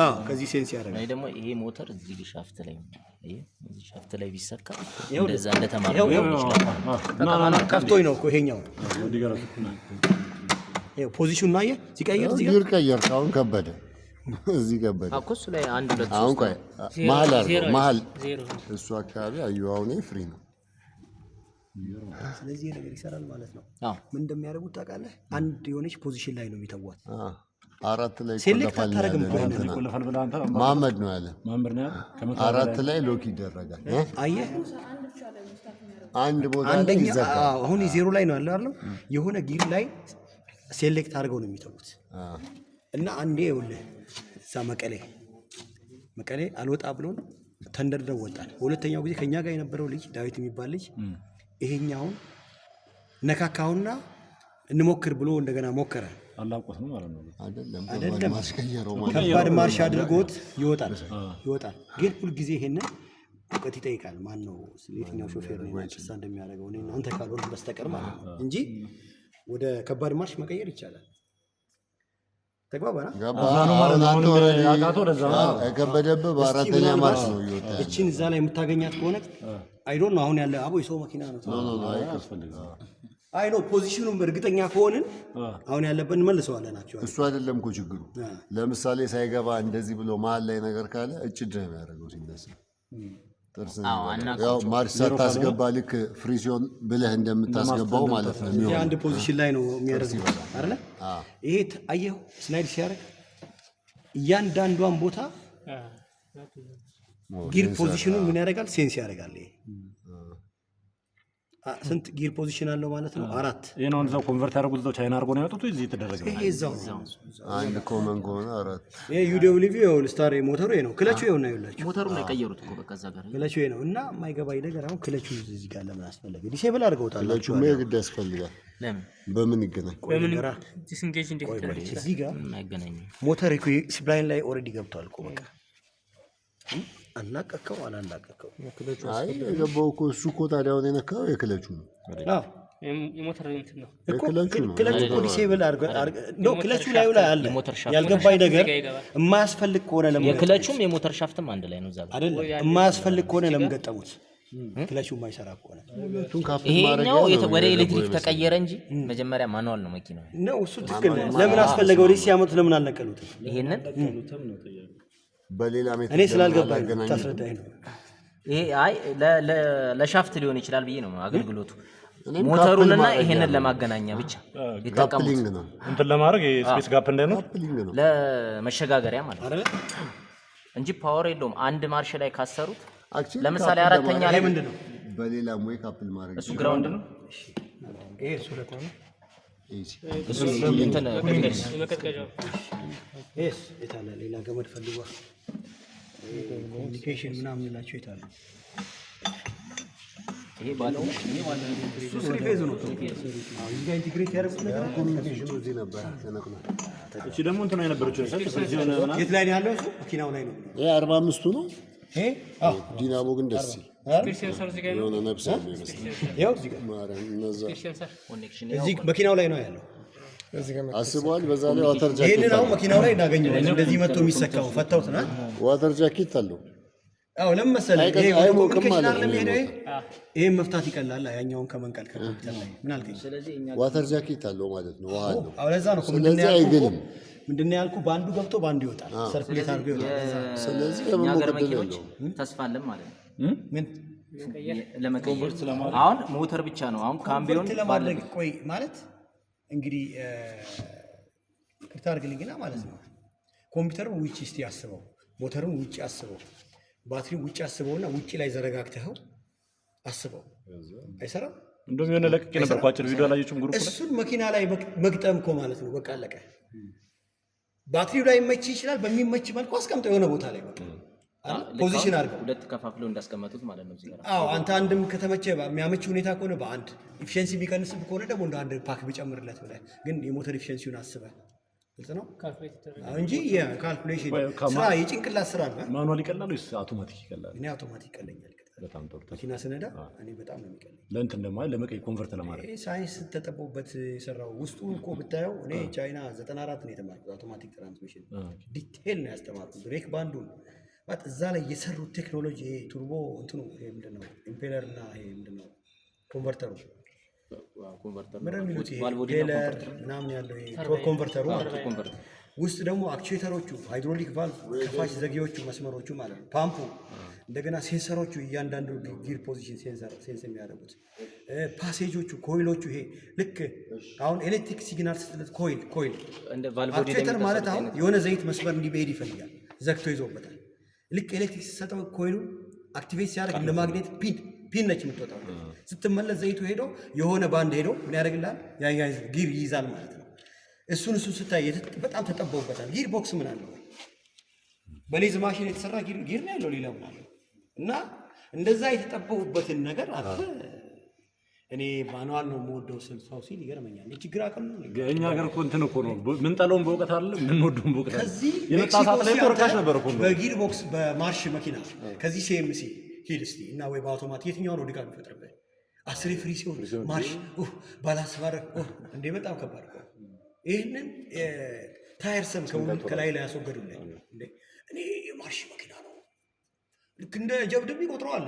አዎ፣ ከዚህ sense ያደርጋል። እኔ ደግሞ ይሄ ሞተር እዚህ shaft ላይ፣ ይሄ እዚህ shaft ላይ ቢሰካ እንደዛ እንደተማረ ይኸው፣ ሊሆን ይችላል። ከፍቶኝ ነው እኮ ይሄኛው። ይኸው position ኡን አየህ ሲቀይር እዚህ ጋር። Gear ቀየርክ። አሁን ከበደ፣ እዚህ ከበደ። እኮ እሱ ላይ አንድ ሁለት አሁን ሶስት ቆይ፣ መሀል አድርገው፣ መሀል ዜሮ። እሱ አካባቢ አዩ። አሁን ይሄ free ነው። ስለዚህ ይሄ ነገር ይሰራል ማለት ነው። አዎ። ምን እንደሚያደርጉት ታውቃለህ? አንድ የሆነች position ላይ ነው የሚተዋት። አራት ላይ Select ይቆለፋል ነው አታረግም ያለን እኮ። እንትና። ይቆለፋል ብለህ አንተ። መሀመድ ነው ያለ። መምህር ነው ያለ ከ120 አራት ላይ lock ይደረጋል እ? አየህ። አንድ ቦታ ላይ አንደኛ ይዘጋል። አዎ፣ አሁን ዜሮ ላይ ነው ያለው አይደለም? የሆነ gear ላይ select አድርገው ነው የሚተዉት። እና አንዴ ይኸውልህ እዛ መቀሌ አልወጣ ብሎን ተንደርድረው ወጣን። በሁለተኛው ጊዜ ከኛ ጋር የነበረው ልጅ፣ ዳዊት የሚባል ልጅ፣ ይሄኛውን ነካካውና እንሞክር ብሎ እንደገና ሞከረ። አላቆት ነው ማለት ነው። አይደለም? አይደለም። ማስቀየረው ማለት። ከባድ ማርሽ አድርጎት ይወጣል ይወጣል። ግን ሁልጊዜ ይሄንን እውቀት ይጠይቃል። ማን ነው፣ የትኛው ሾፌር ነው እሳ እንደሚያደርገው እኔ አንተ ካልሆንክ በስተቀር ማለት ነው እንጂ ወደ ከባድ ማርሽ መቀየር ይቻላል። ተግባባና? ገባ። እዛ ነው ማለት ነው። አሁን አንተ አሁንም already አቃተው ለዛ ነው። የከበደብህ በአራተኛ ማርሽ ነው እየወጣ ያለው። እቺን እዛ ላይ የምታገኛት ከሆነ I don't know፣ አሁን ያለ አቦ የሰው መኪና ነው። No, no, no፣ አያስፈልግም። I know position ኑም እርግጠኛ ከሆንን አሁን ያለበት እንመልሰዋለን። Actually እሱ አይደለም እኮ ችግሩ። ለምሳሌ ሳይገባ እንደዚህ ብሎ መሀል ላይ ነገር ካለ እጭድ ነው የሚያደርገው ሲነሳ፣ ጥርስ ነው የሚበላው። ያው ማርሽ ሳታስገባ ልክ ፍሪሲዮን ብለህ እንደምታስገባው ማለት ነው የሚሆነው። አንድ position ላይ ነው የሚያደርገው አይደለ? ይሄ አየኸው slide ሲያደርግ እያንዳንዷን ቦታ gear position ኑን ምን ያደርጋል? Sense ያደርጋል። ይሄ ስንት gear position አለው ማለት ነው? አራት። ይሄን አሁን እዛው convert ያደረጉት እዛው ቻይና አድርጎ ነው ያወጡት ወይ እዚህ የተደረገ ነው? ይሄ እዛው ነው። አንድ common ከሆነ አራት። ይሄ UWB ይኸው star ሞተሩ ይሄ ነው። ክለቹ ይኸው ነው ይኸውላችሁ። ሞተሩን የቀየሩት እኮ በቃ እዛ ጋር። ክለቹ ይሄ ነው እና የማይገባኝ ነገር አሁን ክለቹ እዚህ ጋር ለምን አስፈለገ? Disable አድርገውታል። ክለቹማ የግድ ያስፈልጋል። ለምን? በምን ይገናኝ? በምን disengage እንዴት ይደረግ ይችላል? እዚህ ጋር አይገናኝም። ሞተር እኮ spline ላይ already ገብቷል እኮ በቃ፣ አላቀከው አላላቀከው። አይ፣ የገባው እኮ እሱ እኮ ታዲያ አሁን የነካው የክለቹ ነው። አዎ። የሞተር እንትን ነው። እኮ የክለቹ ነው። ክለቹ እኮ disable አድርገው no፣ ክለቹ ላዩ ላይ አለ። የሞተር shaft ያልገባኝ ነገር እዚህ ጋር ይገባል። የማያስፈልግ ከሆነ ለምን ገጠሙት? የክለቹም የሞተር shaft ም አንድ ላይ ነው እዛ ጋር። አይደለም፣ የማያስፈልግ ከሆነ ለምን ገጠሙት? ክለቹ የማይሰራ ከሆነ። ሁለቱን couple ይሄኛው ማድረጊያ ነው ወደ የገባው ኤሌክትሪክ ይመስለኛል። ተቀየረ እንጂ መጀመሪያ manual ነው መኪናው። ነው፣ እሱ ትክክል ነው። ለምን አስፈለገ? ወዲህ ሲያመጡት ለምን አልነቀሉትም? ይሄንን በሌላ method እኔ ስላልገባኝ ነው፣ አላገናኙትም? ታስረዳኝ ነው። ይሄ አይ ለ shaft ሊሆን ይችላል ብዬ ነው አገልግሎቱ። እኔም ሞተሩንና couple ማድረጊያ ይሄንን ነው። ለማገናኛ ብቻ ይጠቀሙት። Coupling ነው። እንትን ለማድረግ space gap እንዳይኖር። Coupling ነው። ለመሸጋገሪያ ማለት ነው አይደለ? እንጂ power የለውም። አንድ ማርሽ ላይ ካሰሩት Actually ለምሳሌ couple አራተኛ ለማድረግ ላይ ምንድን ነው? በሌላም ወይ couple ማድረግ እሱ ground ነው። ይሄ እሱ ነው። ኤሲ። እሱ እንትን የመቀዝቀዣው። ይሄስ የት አለ? ሌላ ገመድ ፈልጓ፣ communication ምናምን እንላቸው የት አለ? ይሄ ባትሪ። እሱ three phase ነው። አዎ፣ እዚህ ጋር integrate ያደረጉት ነገር አለ። Communication ኑ እዚህ ነበር ተነቅሎ። እቺ ደግሞ እንትና የነበረችው እዚህ ሆነ ምናምን። የት ላይ ነው ያለው? እሱ መኪናው ላይ ነው። ይሄ 45ቱ ነው። ይሄ አዎ። ዲናሞ ግን ደስ ሲል Speed sensor እዚህ ጋር ነው። የሆነ ነፍስ ያለው ይመስላል። ይኸው እዚህ ጋር። ማርያም እነዛ Speed sensor Connection። እዚህ መኪናው ላይ ነው ያለው። አስበዋል። በዛ ላይ water ጃኬት ይሄንን አሁን አለው። መኪናው ላይ እናገኘዋለን። እንደዚህ መጥቶ የሚሰካው ፈታውት ና። Water jacket አለው። አዎ፣ ለምን መሰለህ? ይሄ ወደ አይሞቅም Communication ማለት አይደለም ነው። የሄደው። ይሄን መፍታት ይቀላል ያኛውን ከመንቀል ከኮምፒውተር ላይ። ምን አልከኝ? Water jacket አለው ማለት ነው። ውሃ አለው። አዎ፣ ለዛ ነው እኮ ምንድን ነው ስለዚህ ያልኩህ እኮ አይግልም። ምንድን ነው ያልኩህ? በአንዱ ገብቶ በአንዱ ይወጣል። Circulate አድርጎ ይወጣል። ለዛ ነው። ስለዚህ እኛ ሀገር የመሞቅ ዕድል መኪኖች የለውም። ተስፋ አለን ማለት ነው። ምን? ለመቀየር አሁን ሞተር ብቻ ነው አሁን ካምቢዮን Convert ለማድረግ ቆይ፣ ማለት እንግዲህ ይቅርታ አድርግልኝና ማለት ነው፣ ኮምፒውተሩን ውጭ እስቲ አስበው፣ ሞተሩን ውጭ አስበው፣ ባትሪው ውጭ አስበውና ውጭ ላይ ዘረጋግተኸው አስበው፣ አይሰራም። እንደውም የሆነ ለቅቄ ነበር እኮ አጭር ቪዲዮ፣ አላየችም group ላይ? እሱን መኪና ላይ መግጠም እኮ ማለት ነው። በቃ አለቀ። ባትሪው ላይ መች ይችላል። በሚመች መልኩ አስቀምጠው የሆነ ቦታ ላይ በቃ position አድርገው። ሁለት ከፋፍለው እንዳስቀመጡት ማለት ነው እዚህ ጋር። አዎ፣ አንተ አንድም ከተመቸ፣ የሚያመች ሁኔታ ከሆነ በአንድ፣ efficiency ቢቀንስብ ከሆነ ደግሞ እንደ አንድ pack ቢጨምርለት ብለህ ግን የሞተር efficiency ውን አስበህ፣ ግልጽ ነው። Calculate ይደረጋል። አዎ እንጂ የ calculation ስራ የጭንቅላት ስራ ነው። Manual ይቀላል ወይስ አውቶማቲክ ይቀላል? እኔ አውቶማቲክ ይቀለኛል። በጣም ጥሩ። መኪና ስነዳ እኔ በጣም ነው የሚቀለኝ። ለእንትን ደግሞ አይ ለመቀይ convert ለማድረግ። ይሄ ሳይንስ ተጠቦበት የሰራው ውስጡ እኮ ብታየው፣ እኔ ቻይና 94 ነው የተማርኩት። Automatic transmission detail ነው ያስተማርኩት። Brake ባንዱን ማለት እዛ ላይ የሰሩት ቴክኖሎጂ፣ ይሄ turbo እንትኑ፣ ይሄ ምንድን ነው impeller እና ይሄ ምንድን ነው converter ኡ Converter። ምንድን ነው የሚሉት፣ ይሄ Valve body እና impeller ምናምን ያለው ይሄ torque converter ኡ ማለት ነው። ውስጥ ደግሞ actuator ኦቹ፣ hydraulic valve ከፋች ዘጊዎቹ፣ መስመሮቹ ማለት ነው። ፓምፑ፣ እንደገና sensor ኦቹ፣ እያንዳንዱ gear position sensor sense የሚያደርጉት passage ኦቹ፣ coil ኦቹ፣ ይሄ ልክ አሁን ኤሌክትሪክ signal ስትለት coil እንደ valve body። Actuator ማለት አሁን የሆነ ዘይት መስመር እንዲሄድ ይፈልጋል፣ ዘግቶ ይዞበታል። ልክ ኤሌክትሪክ ሲሰጠው coil ኡ activate ሲያደርግ እንደ ማግኔት pin ነች የምትወጣው። ስትመለስ ዘይቱ ሄዶ የሆነ ባንድ ሄዶ ምን ያደርግልሃል? ያያይዝ gear ይይዛል ማለት ነው። እሱን ስታይ በጣም ተጠበውበታል። Gear box ምን አለው? በ lathe machine የተሰራ gear ነው ያለው፣ ሌላ ምን አለው? እና እንደዛ የተጠበቡበትን ነገር አንተ እኔ manual ነው የምወደው ስል ሰው ሲል ይገርመኛል። ችግር አቅም ነው። እኛ ሀገር እኮ እንትን እኮ ነው፣ ምንጠለውን በእውቀት አይደለም፣ ምንወደውን በእውቀት አይደለም። ከዚህ የመጣ ሰዓት ላይ እኮ ርካሽ ነበር እኮ እንደውም። በ gear box በማርሽ መኪና ከዚህ ሲኤምሲ ሂድ እስቲ እና ወይ በአውቶማቲክ የትኛው ነው ድካም የሚፈጥርብህ? አስሬ ፍሪ ሲሆን ማርሽ balance ማድረግ እንዴ በጣም ከባድ እኮ ነው። ይህንን tiresome ከላይ ላይ ያስወገዱልን። እንዴ እኔ የማርሽ መኪና ነው ልክ እንደ ጀብድም ይቆጥረዋል።